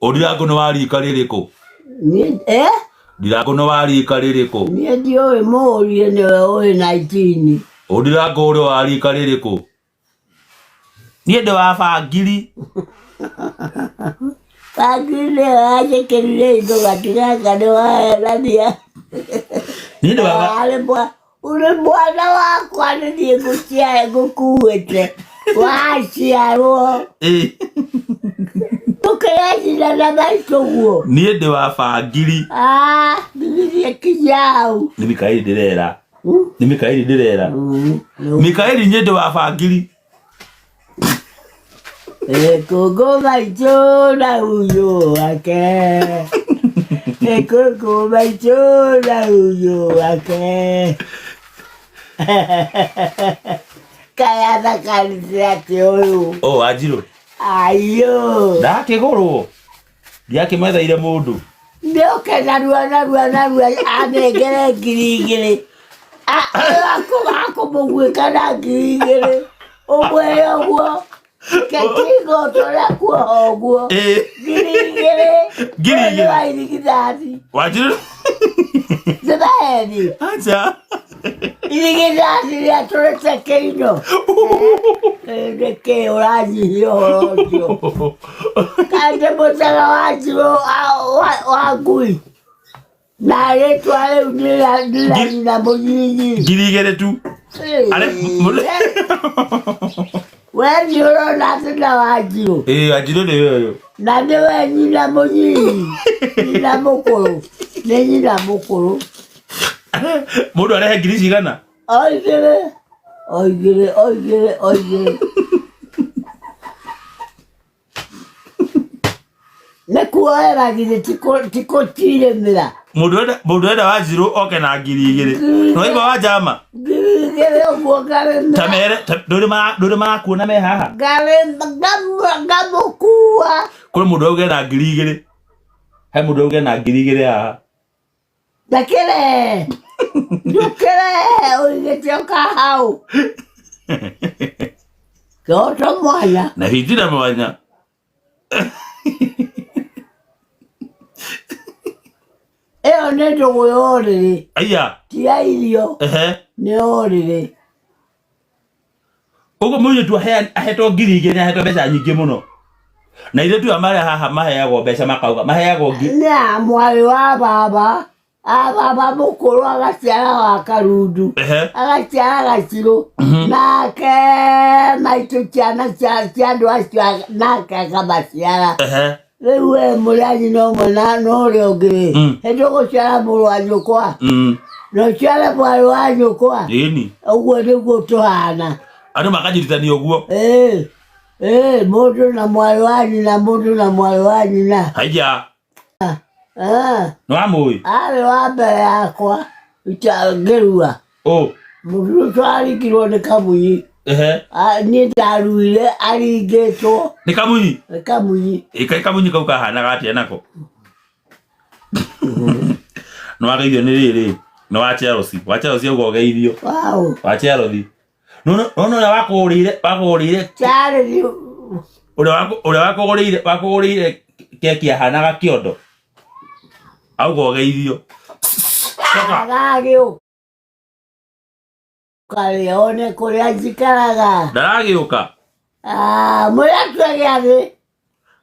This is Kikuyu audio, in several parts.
Ũndirango nĩ wa rika rĩrĩkũ? Niĩ eh? Ndirango nĩ wa rika rĩrĩkũ? Niĩ ndiũĩ mũũrie nĩwe ũĩ 19. Ũndirango ũrĩ wa rika rĩrĩkũ? Niĩ ndĩ wa bangiri. Bangiri nĩyo yanjĩkĩrire indo gatiganga nĩ waherania. Niĩ ndĩ wa Arĩ ũrĩ mwana wakwa nĩ niĩ ngũciare ngũkuĩte waciarwo Ĩ, tũkĩracina na maitũ guo. Niĩ ndĩ wa bangiri. Ah, ndigithie kinya hau. Nĩ Mikaeli ndĩrera. Nĩ Mikaeli ndĩrera. Mikaeli niĩ ndĩ wa bangiri. Ekũngũ maitũ na uyo wake. Ekũngũ maitũ na uyo wake. Kaya thakarite atĩ ũyũ. O Wanjirũ. Ayo. Ndakĩgũrwo. Ndiakĩmetheire mũndũ. Nĩoke narua narua narua anengere 2,000. Akũmũguĩka na 2,000. Ũmwĩre ũguo. Kekingo tũrĩa kuoha ũguo. Ĩ, 2,000. 2,000. Wa irigithathi. Wanjirũ. Nĩ maheni. Acha. Irigithathi rĩatũrĩte kĩino. Nĩkĩ ũranyihia ũhoro ũcio? Kaĩ ndĩ mũtega wa njirũ wa ngui. Na rĩtwa rĩu nĩ rĩa nyina mũnyinyi. 2,000 tu. Are We nĩ ũrona atĩ na Wanjirũ. Ĩ, Wanjirũ nĩ ũyũ. Na nĩwe nyina mũnyinyi. Nyina mũkũrũ. Nĩ nyina mũkũrũ. Mũndũ arehe ngiri cigana? O igĩrĩ. O igĩrĩ, o igĩrĩ, o igĩrĩ. Nĩ kuoera githĩ ti kũtirĩmĩra. Mũndũ enda Wanjirũ oke na 2,000. Nĩwaigua wa njama? 2,000 ũguo ngarĩmĩra. Ta mere ndũrĩ marakuona me haha? Ngamũkua. Kũrĩ mũndũ auge na 2,000. He mũndũ auge na 2,000 haha. Ndakĩre. Ndũkĩre ũigĩte ũka hau. Kĩhoto mwanya. Na fitina mwanya. Ĩyo nĩ ndũgũ ya ũrĩrĩ. Aya. Ti ya irio. Ehe. Nĩ ũrĩrĩ. Ũguo mũirĩtu ahetwo 2,000 nĩ ahetwo mbeca nyingĩ mũno. Na ithuĩ aya marĩa haha maheagwo mbeca makauga maheagwo ngiri. Nĩ a mwarĩ wa baba. A baba mũkũrũ agaciara wa Karundu. Ehe. Agaciara Gacirũ. Nake maitũ ciana cia andũ acio nake akamaciara. Ehe. Rĩu we mũrĩ a nyina ũmwe na ũrĩa ũngĩ rĩ, hĩndĩ ũgũciara mũrũ wa nyũkwa na ũciare mwarĩ wa nyũkwa. Ĩni. Ũguo nĩguo tũhana. Andũ makanyitithanio ũguo. Ĩĩ, ĩĩ, mũndũ na mwarĩ wa nyina, mũndũ na mwarĩ wa nyina. Haiya. Ah, Nĩ wamũĩ? Arĩ wa mbere yakwa ngĩrua. Ũ. Mũndũ ũcio aringirwo nĩ Kamunyi. Ehe. Ah, niĩ ndaruire aringĩtwo. Nĩ Kamunyi? Nĩ Kamunyi. Ĩ kaĩ Kamunyi kau kahanaga atĩa nako? Nĩ wageithio nĩ rĩrĩ. Nĩ wa Chelsea. Wa Chelsea auga ũgeithio. Wow. Wa Chelsea. Nona ũrĩa wakũgũrĩire wakũgũrĩire Charles ũrĩa wakũgũrĩire wakũgũrĩire keki yahanaga kĩondo. Auga ũgeithio. Coka. Aragĩũka rĩ one kũrĩa njikaraga. Ndaragĩũka. Ah, mwĩre atue gĩathĩ.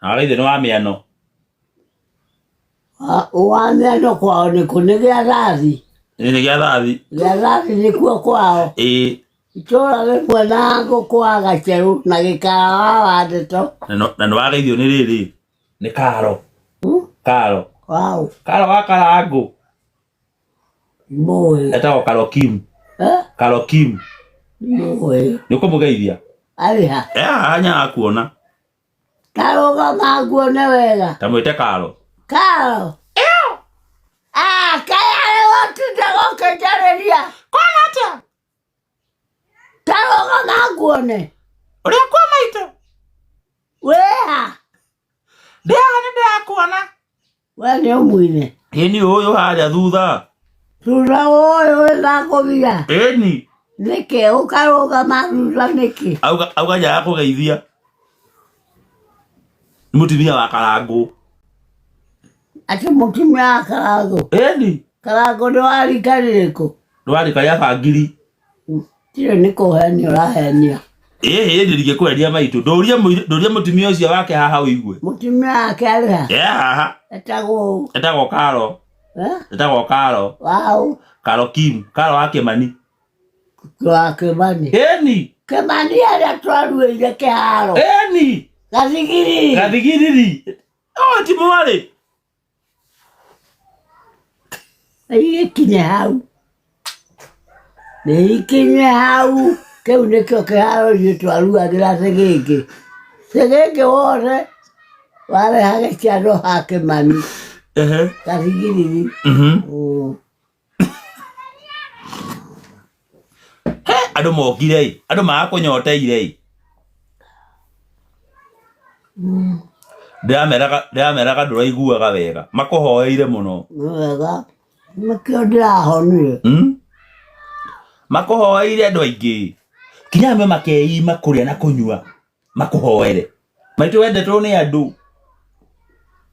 Arageithio nĩ wa mĩano. Wa mĩano kwao nĩ kũ? Nĩ gĩa thathi. Nĩ gĩa thathi. Gĩa thathi nĩkuo kwao. Ĩĩ. Itũũra rĩmwe na ngũkũ wa gacerũ na gĩkara wa Wandeto. Na nĩ wageithio nĩ rĩrĩ nĩ Karo. Karo. Waũ. Karo wa Karangũ. Mũĩ. Etagwo Karo Kim. Eh? Karo Kim. Mũĩ. Nĩ ũkũmũgeithia? Arĩ ha? E haha nĩarakuona. Karũgama nguone wega. Ta mwĩte Karo. Karo. Ah, kaĩ arĩ gũtinda gũkĩnjarĩria. Kwana atĩa? Tarũgama nguone. Ũrĩa kwa maitũ. Wĩha. Ndĩ haha nĩ ndĩrakuona. We nĩ ũmwine. Ĩni ũyũ harĩa thutha. Thutha ũyũ wĩna ngũbia. Ĩni. Nĩkĩ ũkarũgama thutha nĩkĩ? Auga auga nja ya kũgeithia. Nĩ mũtumia wa Karangũ. Atĩ mũtumia wa Karangũ. Ĩni. Karangũ nĩ wa rika rĩrĩkũ? Nĩ wa rika rĩa bangiri. Tirĩ nĩ kũhenia ũrahenia. Ĩhĩ ndingĩkwendia maitũ. Ndũrie ndũrie mũtumia ũcio wake haha ũigue. Mũtumia wake arĩ ha? E haha. Etagwo ũ? Etagwo Karo. Eh? Etagwo Karo. Waũ? Karo Kim. Karo wa Kĩmani. Wa Kĩmani. Ĩni. Kĩmani arĩa twaruĩire kĩharo. Ĩni. Gathigiriri. Gathigiriri. Oh, ti mwarĩ. Nĩ ikinye hau. Nĩ ikinye hau. Kĩu nĩkĩo kĩharo ithuĩ twaruagĩra thĩgĩngĩ. Thĩgĩngĩ wothe warehage ciano ha Kĩmani. Ehe. Gathigiriri. He, andũ mokire ĩ, andũ marakũnyoteire ĩ. Ndĩrameraga ndĩrameraga ndũraiguaga wega makũhoeire mũno. Nĩ wega. Nĩkĩo ndĩrahonire. Makũhoeire andũ aingĩ kinya amwe makeima kũrĩa na kũnyua makũhoere. Maitũ wendetwo nĩ andũ.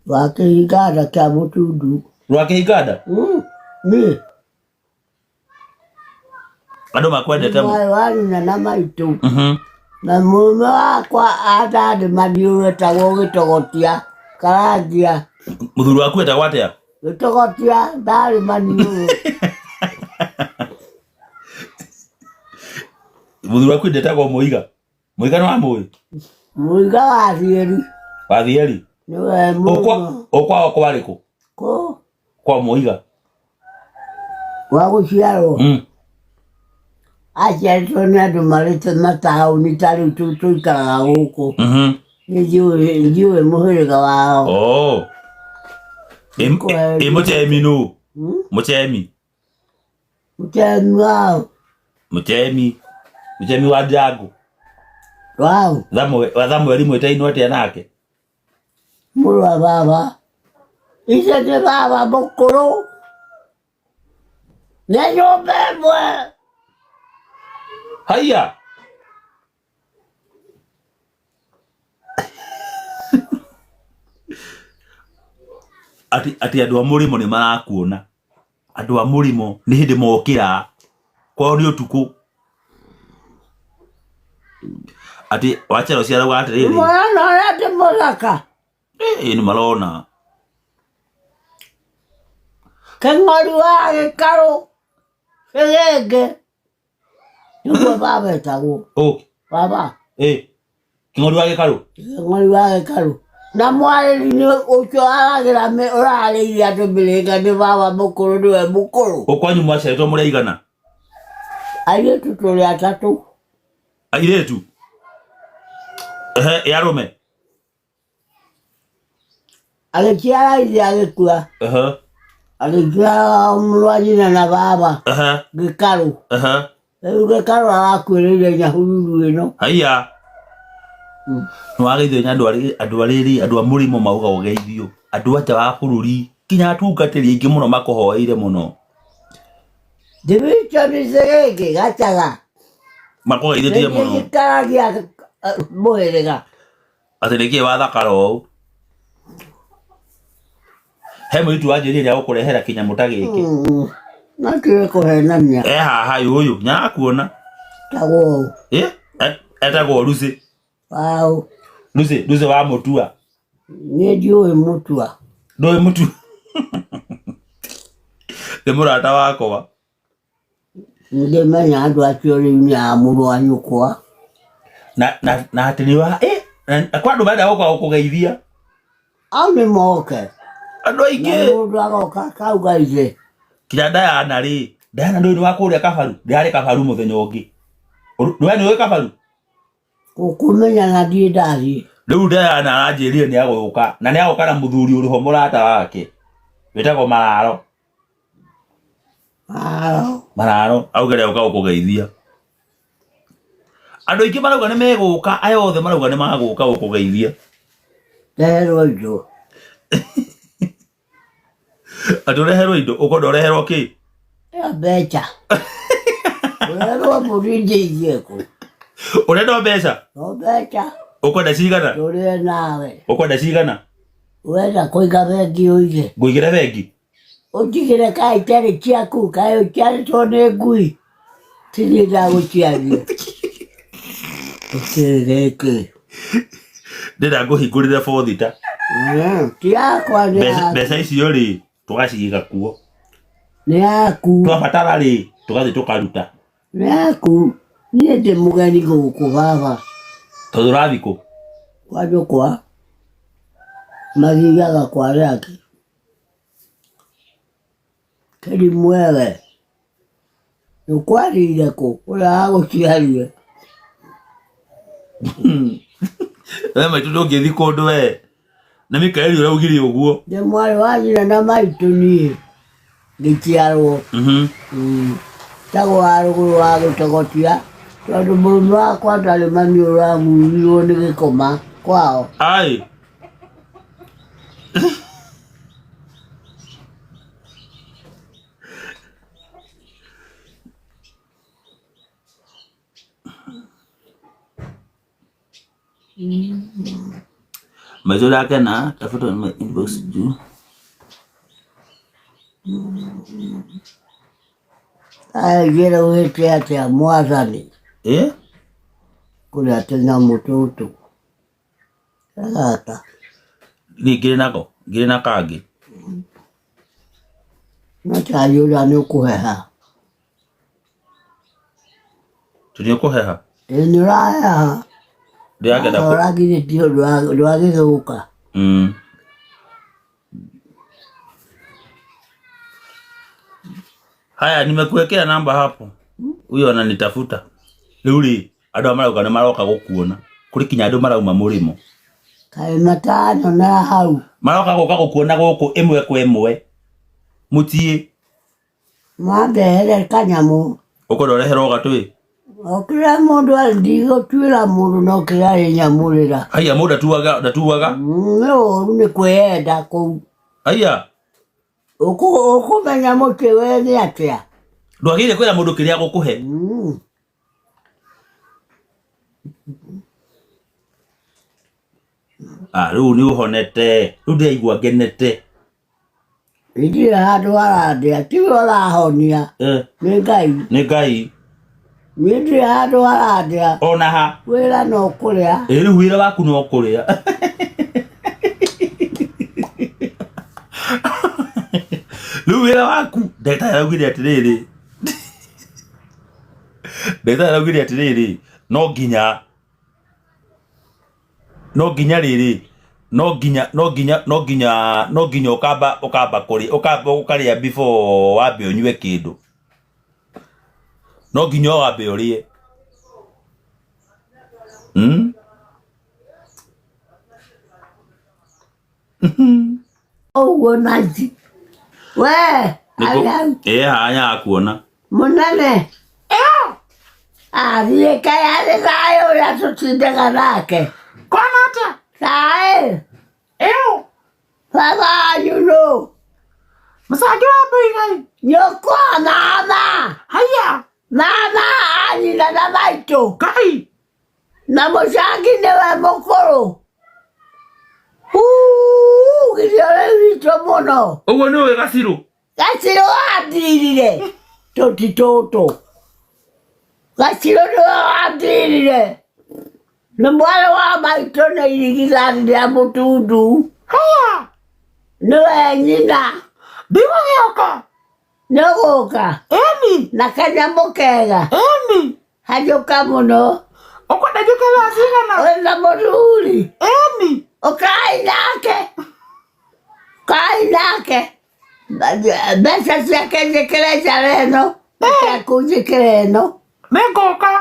Wa kĩhinganda kĩa mũtundu. Rwa kĩhinganda? Niĩ. Andũ makwendete mũno. Mwarĩ wa nyina na maitũ. Na mũrũme wakwa andandĩ mathiũrũ etagwo Gĩtogotia Karangia. Mũthuri waku etagwo atĩa? Gĩtogotia ndarĩ maniũrũ. Mũthuri waku ndetagwo Mũiga? Mũiga nĩ wa mũĩ? Mũiga wa Thieri. Wa Thieri? Nĩwe mũrũme. Ũkwao kwarĩ kũ? Kũ? Kwa Mũiga. Wa gũciarwo? Aciarĩtwo nĩ andũ marĩte mataũni ta rĩu tũikaraga gũkũ. Niĩ ndiũĩ mũhĩrĩga wao. Oh. Ĩ mũchemi nũ? Mũchemi. Mũchemi wao. Mũchemi. Mũchemi wa Ndirangu. Wao. Wa Samueli mwĩtainwo atĩa nake? Mũrũ wa baba. Icio nĩ baba mũkũrũ. Nĩ nyũmba ĩmwe. Haiya. Ati ati andũ a mũrĩmo nĩ marakuona. Andũ a mũrĩmo nĩ hĩndĩ mokĩra. Kwao nĩ ũtukũ. Ati wachero ciarauga atĩrĩrĩ. Mwana ũrĩa ndĩ mũthaka. Ĩĩ nĩ marona. Kĩng'ori wa gĩkarũ gĩgĩngĩ. Nĩguo baba etagwo. Ũ. Baba. Ĩ. Kĩng'ori wa gĩkarũ. Kĩng'ori wa gĩkarũ. Na mwarĩri nĩ ũcio aragĩra ũrarĩirie andũ mĩrĩnga nĩ baba mũkũrũ nĩwe mũkũrũ. Ũkwanyu mwaciarĩtwo mũrĩ aigana? Airĩtu tũrĩ atatũ. Airĩtu? Ehe, ĩ arũme? Agĩciara ithe agĩkua. Agĩciara mũrũ wa nyina na baba. Gĩkarũ. Rĩu gĩkarũ arakuĩrĩire Nyahururu ĩno. Haiya. Nĩ wageithio nĩ andũ andũ arĩrĩ andũ a mũrĩmo mauga ũgeithio. Andũ a nja wa bũrũri kinya atungatĩri aingĩ mũno makũhoeire mũno. Ndiwicho nĩ gĩkĩ gacaga. Makũgeithĩtie mũno. Nĩnjikaragia mũhĩrĩga. Atĩ nĩkĩ wathakara ũũ? He mũirĩtu wanjĩrire nĩ agũkũrehera kĩnyamũ ta gĩkĩ. Nakĩrĩ kũhenania. E haha ũyũ, nĩarakuona. Etagwo ũ? Ĩ, etagwo Lucy. Waũ? Lucy, Lucy wa Mũtua. Niĩ ndiũĩ Mũtua. Ndũĩ Mũtua? Nĩ mũrata wakwa. Ndĩmenya andũ acio rĩu nĩ a mũrũ wa nyũkwa. Na na na atĩ nĩ wa ĩ na kwa andũ marenda gũka gũkũgeithia. Au nĩ moke. Andũ aingĩ. Na mũndũ agoka akauga ithe. Kinya Diana rĩ, Diana ndũĩ nĩ wa kũrĩa Kabaru, ndĩrarĩ Kabaru mũthenya ũngĩ. Ndũĩ nĩ ũĩ Kabaru? Gũkũmenya na ndirĩ ndathiĩ. Rĩu Diana aranjĩrire nĩ agũka na nĩ agũka na mũthuri ũrĩ ho mũrata wake wĩtagwo Mararo. Mararo. Mararo auge nĩ agũka gũkũgeithia. Andũ aingĩ marauga nĩ megũka, aya othe marauga nĩ magũka gũkũgeithia. Ndeherwo indo. Atĩ ũreherwo indo, ũkwenda ũreherwo kĩ? Ya mbeca. Ũreherwo mbũri njĩithie kũ. Ũrenda mbeca? No mbeca. Ũkwenda cigana? Tũrĩe nawe. Ũkwenda cigana? Wenda kũiga bengi ũige. Ngũigĩre bengi. Ũnjigĩre kaĩ itarĩ ciaku, kaĩ ũciarĩtwo nĩ ngui. Ti niĩ ndagũciarire. Gĩkĩ gĩkĩ. Ndĩrenda ngũhingũrĩre bothita. Ti yakwa nĩ Mbeca yaku. mbeca icio rĩ, tũgaciga kuo. Nĩ yaku. Twabatara rĩ, tũgathiĩ tũkaruta. Nĩ yaku. Niĩ ndĩ mũgeni gũkũ baba. Tondũ ũrathiĩ kũ? Kwa nyũkwa. Mathiaga kwa arĩa angĩ. Kĩrimũ we. Ũkwarĩire kũ? Ũrĩa wagũciarire. We maitũ ndũngĩthiĩ kũndũ we. Nĩ Mikaeli ũrĩa augire ũguo. Ndĩ mwarĩ wa nyina na maitũ niĩ ngĩciarwo. Tagwo wa rũgũrũ wa gĩtogotia tondũ mũrũme wakwa ndarĩ mami ũramurirwo nĩ gĩkoma kwao. Ai. Maitũ ndakena, tafuta inbox juu. Aigĩra wĩte atĩa mwathani Eh? kũrĩa tũnyamũ tũtũ. Gaka. Niĩ ngĩrĩ nako, ngĩrĩ na kangĩ. No cai ũrĩa nĩ ũkũheha. Tũ nĩ ũkũheha? Ĩĩ nĩ ũraheha. Ndĩrakena kũ- Ũragirĩtio ndwagĩthũka. Haya, nimekuwekea namba hapo. Huyo ananitafuta. Rĩu rĩ, andũ aya marauga nĩ maroka gũkuona. Kũrĩ kinya andũ marauma mũrĩmo. Kaĩ matanyona hau. Maroka gũka gũkuona gũkũ ĩmwe kwa ĩmwe. Mũciĩ. Mandehere kanyamũ. Ũkwenda ũreherwo gatũ ĩ? O kĩrĩa mũndũ ndigũtuĩra mũndũ no kĩrĩa arĩnyamũrĩra. Haiya mũndũ ndatuaga ndatuaga. Nĩ ũru nĩ kwĩyenda kũu. Haiya. Ũkũmenya mũciĩ we nĩ atĩa? Ndwagĩrĩire kwĩra mũndũ kĩrĩa agũkũhe. Ah, rĩu nĩ ũhonete. Rĩu ndĩraigua ngenete. Ndirĩ handũ harandĩa, tiwe ũrahonia, nĩ Ngai. Nĩ Ngai. Niĩ ndirĩ handũ harandĩa. Ona ha? Wĩra no kũrĩa. Ĩ rĩu wĩra waku no kũrĩa. Rĩu wĩra waku, ndagĩtarĩ araugire atĩrĩrĩ, ndagĩtarĩ araugire atĩrĩrĩ, no nginya no nginya rĩrĩ no nginya no nginya no nginya no nginya ũkamba ũkamba kũrĩa ũkamba ũkarĩa before wambe ũnyue kĩndũ no nginya wambe ũrĩe? Ũguo naci. We, arĩ hau. Ĩ haha nyakuona. Mũnene. Athiĩ kaĩ arĩ thayũ ũrĩa tũtindaga nake. Kwana atĩa? Thayũ. Ĩũ. Baba wanyu nũ? Mũcangi wa Mũigai. Nyũkwa mama. Haiya. Mama anyina na maitũ. Ngai. Na mũcangi nĩwe mũkũrũ. Githĩ ũrĩ witũ mũno. Ũguo nĩ ũĩ gacirũ. Gacirũ andirire tũti tũtũ. Gacirũ nĩwe wandirire. Nĩ mwarĩ wa maitũ nĩ irigithathi rĩa mũtundu. Haiya. Nĩwe nyina. Ndigũgĩũka. Nĩũgũka. Ĩni. Na kanyamũ kega. Ĩni. Hanyũka mũno. Ũkwenda njũke thaa cigana? Wĩna mũthuri. Ĩni. Ũkai nake. Ũkai nake. Mbeca ciake njĩkĩre njara ĩno. Ciaku njĩkĩre ĩno. Nĩngũka.